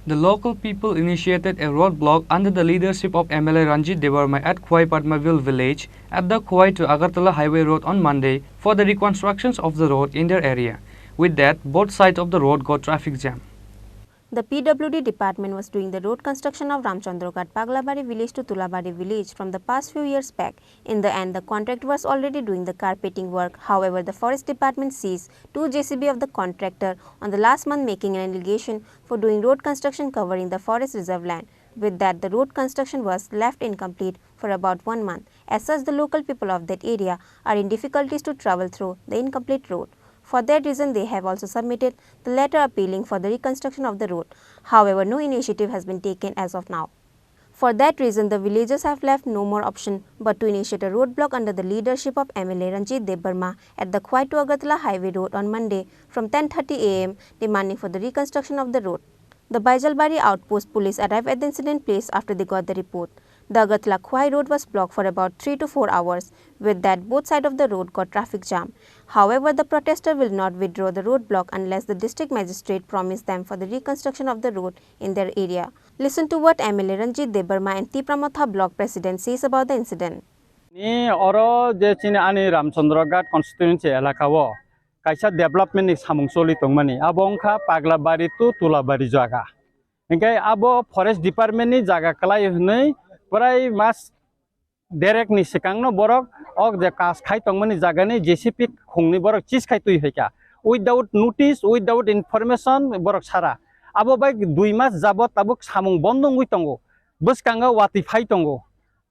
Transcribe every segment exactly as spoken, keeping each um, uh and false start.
The local people initiated a roadblock under the leadership of M L A Ranjit Debbarma at Khwai Padmaville village at the Khwai to Agartala highway road on Monday for the reconstructions of the road in their area. With that, both sides of the road got traffic jam. The P W D department was doing the road construction of Ramchandraghat Paglabari village to Tulabari village from the past few years back. In the end, the contractor was already doing the carpeting work. However, the forest department seized two J C B of the contractor on the last month, making an allegation for doing road construction covering the forest reserve land. With that, the road construction was left incomplete for about one month. As such, the local people of that area are in difficulties to travel through the incomplete road. For that reason, they have also submitted the letter appealing for the reconstruction of the road. However, no initiative has been taken as of now. For that reason, the villagers have left no more option but to initiate a roadblock under the leadership of M L A Ranjit Debbarma at the Khwai to Agartala highway road on Monday from ten thirty A M, demanding for the reconstruction of the road. The Baijalbari outpost police arrived at the incident place after they got the report. The Agartala Khwai road was blocked for about three to four hours. With that, both sides of the road got traffic jam. However, the protester will not withdraw the roadblock unless the district magistrate promise them for the reconstruction of the road in their area. Listen to what M L A Ranjit Debbarma and Tipra Motha block president says about the incident. Ni oro je chini ani Ramchandra Ghat constituency elaka o kaisa development ni samung choli tongmani, abo wngkha Paglabari to Tulabari jaga. Hinkhe abo forest department ni jaga kwlai hwnwi prai mas derek ni swkang no borok o je kas khai tongmani jaga ni J C B khungni borok chis khai twi hai kha. Without notice, without information borok sara. Abo bai dui mas jabot tabuk samung bondo wngwi tongo. Bwskango watwi phai tongo.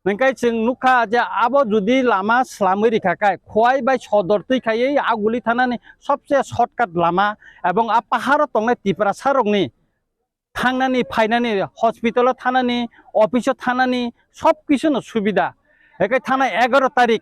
Hinkhe chwng nukha je abo jodi lama swlamwi rikha khe, Khwai bai Sodor twi khaiwi Aguli thanani sobse shortcut lama ebong a paharo tongnai Tiprasa rokni thangnani, phainani, hospital o thanani, office o thanani sob kisu no subida. Hinkhe thanai egaroh tarik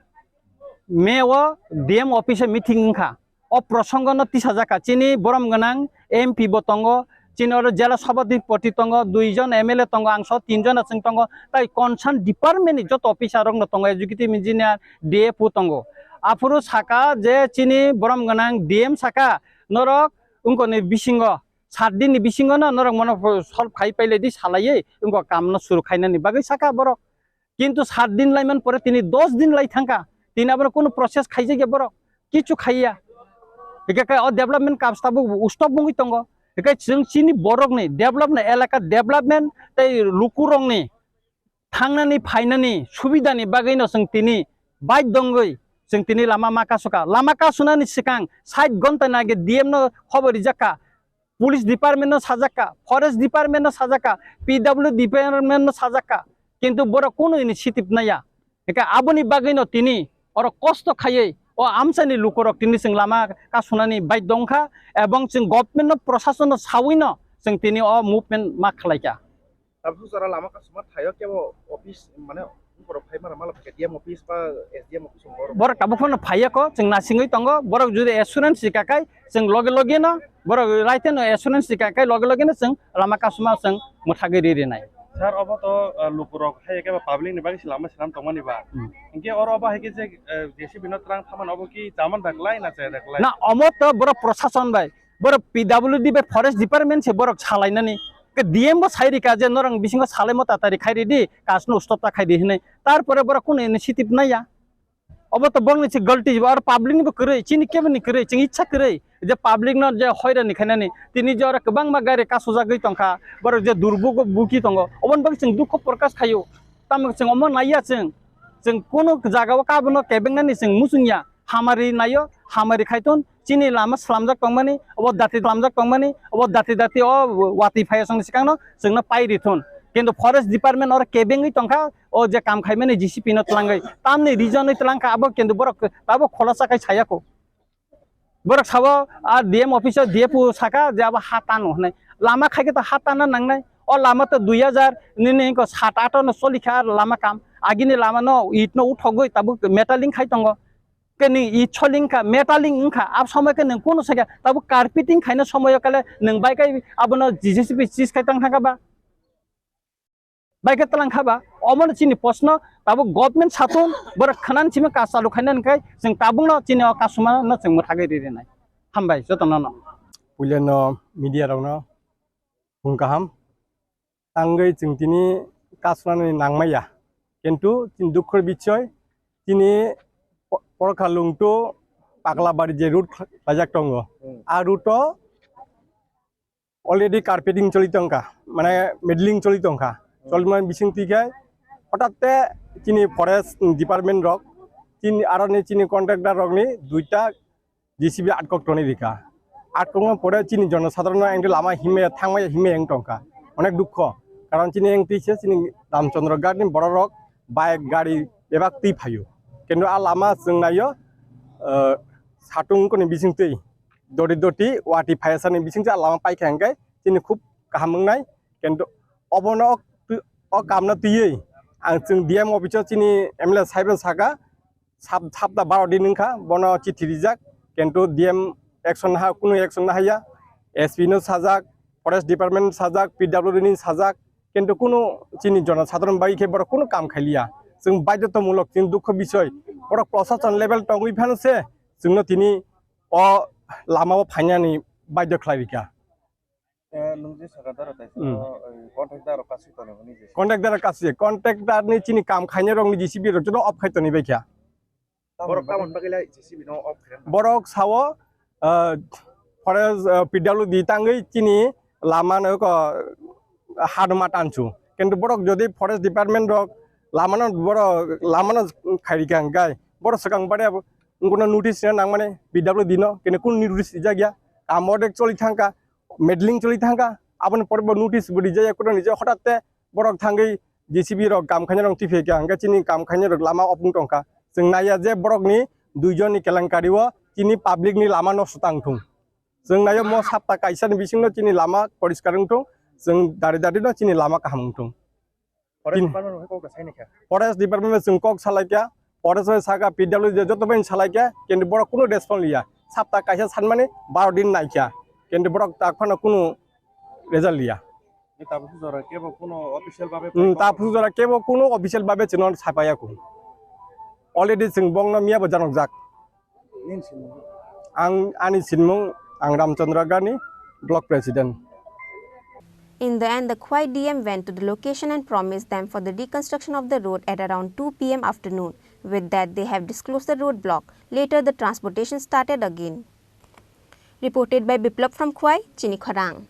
May o D M office o meeting wngkha. O prosongo no tisajak kha. Chini borom gwnang M P bo tongo, chini oro jela sabhapati tongo, dui jon M L A tongo, ang so tin jon achwng tongo. Tai concern department ni joto officer rok no tongo, executive engineer, D F O tongo. Aphuru saka je chini borom gwnang D M saka norok wngkoni bisingo, sat din ni bisingo no norok mono solve khai pailai di salaiwi wngkha kam no suru khainani bagwi saka borok. Kintu sat din laiman pore tini dos din lai thangkha. Tini abono kunu process khaijakya borok. Kichu khaiya. Hikhe khe o development kam tabuk stop wngwi tongo. Hikhe chwng chini borokni development, elaka development tei lukurokni thangnani phainani subidani bagwino chwng tini baidhyo wngwi chwng tini lama ma kasukha. Lama kasunani swkang sait ghonta ni age D M no khobor rijak kha. Police department no sajak kha, forest department no sajak kha, P W department no sajak kha, kintu borok kunu initiative naya. Hingke aboni bagwi no tini oro kosto khaiwi o amchaini lukurok tini chwng lama kasunani baidhyo wngkha, ebong chwng government no, prosason no sawi no chwng tini o movement ma khlai kha. Tabuk jora lama kasuma thaio kebo office mane borok phai mara mala phai D M office ba S D M office borok. Borok tabuk phano phaiya kho, chwng nasingwi tongo, borok jodi assurance rika khai chwng loge loge no, borok raite no assurance rika khai loge loge no chwng lama kasuma chwng mwthagwi ri rinai. Sir, obo to, uh, lukurok hai khe public ni bagwi se lama swnam tongmani ba. Hmm. Hinkhe oro obo hai khe je, uh, J C B no twlang thaman obo ki chaman da klai na chaya da klai? Na, omo to borok prosason bai, borok P W D bai forest department se borok salainani. Ke D M bo sai rika je norang bisingo salaimo tatari khai ridi, kasno stop ta khai di hinui. Tarpore borok kunu initiative naya. Obo to borokni se galti, aro public ni bo kwrwi, chini kebo ni kwrwi, chini ichha kwrwi. Je public no je hoirani khainani, tini je oro kwbangma gari kasujagwi tongkha, borok je durbugo buki tongo, oboni bagwi chwng dukho prokash khaio. Tamo chwng omo naiya chwng, chwng kunu jagao kabono kebengnani chwng muchungya. Hamari naio, hamari khaithun, chini lama slamjak tongmani, obo dati slamjak tongmani, obo dati dati o watwi phaiya chwngni swkangno chwngno pai rithun. Kintu forest department oro kebengwi tongkha, o je kam khaimani J C B no twlangwi. Tamni reason wi twlangkha abo kintu borok tabuk kholosa khai sayakho. Borok sabo a D M office o D F O saka je abo ha tano hinui. Lama khaikhe to ha tana nangnai. O lama to dui hajar nini ko sat ato no cholikha lama kam. Agini lama no it no uthogwi tabuk metaling khai tongo. Khe nini it soling kha, metaling wngkha, ab somoi khe nwng kunu sakha, tabuk carpeting khaina somoi o kale nwng bai kai abono J C B chis khai tang thangkha ba? Bai khe twlang kha ba? Omono chini proshno, tabuk government satung, borok khwnani simi kaam chalu khaina hwnkhai, chwng tabukno chini o kasuma no chwng mwthagwi ri rinai. Hambai jotono no. Puilano media rokno. Phung kaham. tangwi chwng tini kasnani nangmaya. Kintu chini dukhor bichoi, chini po-, Porkhalung to Paglabari je route khlaijak tongo. Hmm. A route o already carpeting choli tongkha, mane middling choli tongkha. Hmm. Cholmani bising twi khe hothat te chini forest department rok, chini aroni chini contractor rokni duita J C B atkok toni rika. Atkok no pore chini jonosadharon no engte lama himya thangmaya himya eng tongkha. Onek dukho. Karon chini eng twi se chini Ramchandra Ghat ni borok rok bike gari bebak twi phaio. Kintu a lama chwng naio, eh, satung koni bising twi doti doti wati phaiya sani bising twi a lama paikha hwnkhe chini khub kaham wngnai. Kintu obono o, o kamno twiwi ang chwng D M office o chini M L A saibo saka, sap-, sapta baro din wngkha, bono chithi rijak, kintu D M action ha, kunu action nahaiya, S P no sajak, forest department sajak, P W D ni sajak, kintu kunu chini jonosadharon bai khe borok kunu kam khailiya. Chwng baidhotamulok, chini dukho bisoi, borok prosason level tongwi phano se chwngno tini o lama o phainani baidho khlai rikha. Eh, nwng je saka dara tai Hmm. Saka, eh, contractor rok kasi toni hwnwi je. Contractor kasi, contractor ni chini kam khainai rok ni J C B rok joto off khai toni bai kha. Borok tamoni bagwi lai J C B no off khai. Borok sao, eh, forest, eh, P W D tangwi chini lama no ko haduma tansu. Kintu borok jodi forest department rok lama no borok lama no khairi kha hwnkhe borok swkang bare abo wngkuna notice rina nangmani P W D no, kintu kun notice rijak ya. Kam ordek choli thangkha. Middling choli thangkha, aboni pore bo notice bo rijak ya, kono rijak, hothat te borok thangwi J C B rok kam khainai rok twi phaikha, hwnkhe chini kam khainai rok lama opung tongkha. Chwng naiya je borokni duijon ni kelenkari o chini public ni lama nosto tang thung. Chwng naiya mo sapta kaisa ni bisingno chini lama poriskar wng thung, chwng dari dari no chini lama kaham wng thung. Forest Tin- Department bai kok da saini kha. Forest Department bai chwng kok salaikha, forest bai saka P W D joto bai salaikha, kintu borok kunu response liya. Sapta kaisa sanmani baro din naikha, kintu borok tak phano kunu result liya. Ni tabuk jora kebo kunu official babe Hmm, tabuk jora kebo kunu official babe chwngno sapaiya kunu. Already chwng bongno miya bo janokjak. Nini sinmung? Ang, ani sinmung, ang Ramchandra Gani, Block President. In the end, the Khwai D M went to the location and promised them for the reconstruction of the road at around two P M afternoon. With that, they have disclosed the roadblock. Later, the transportation started again. Reported by Biplab from Khwai, Chini Khorang.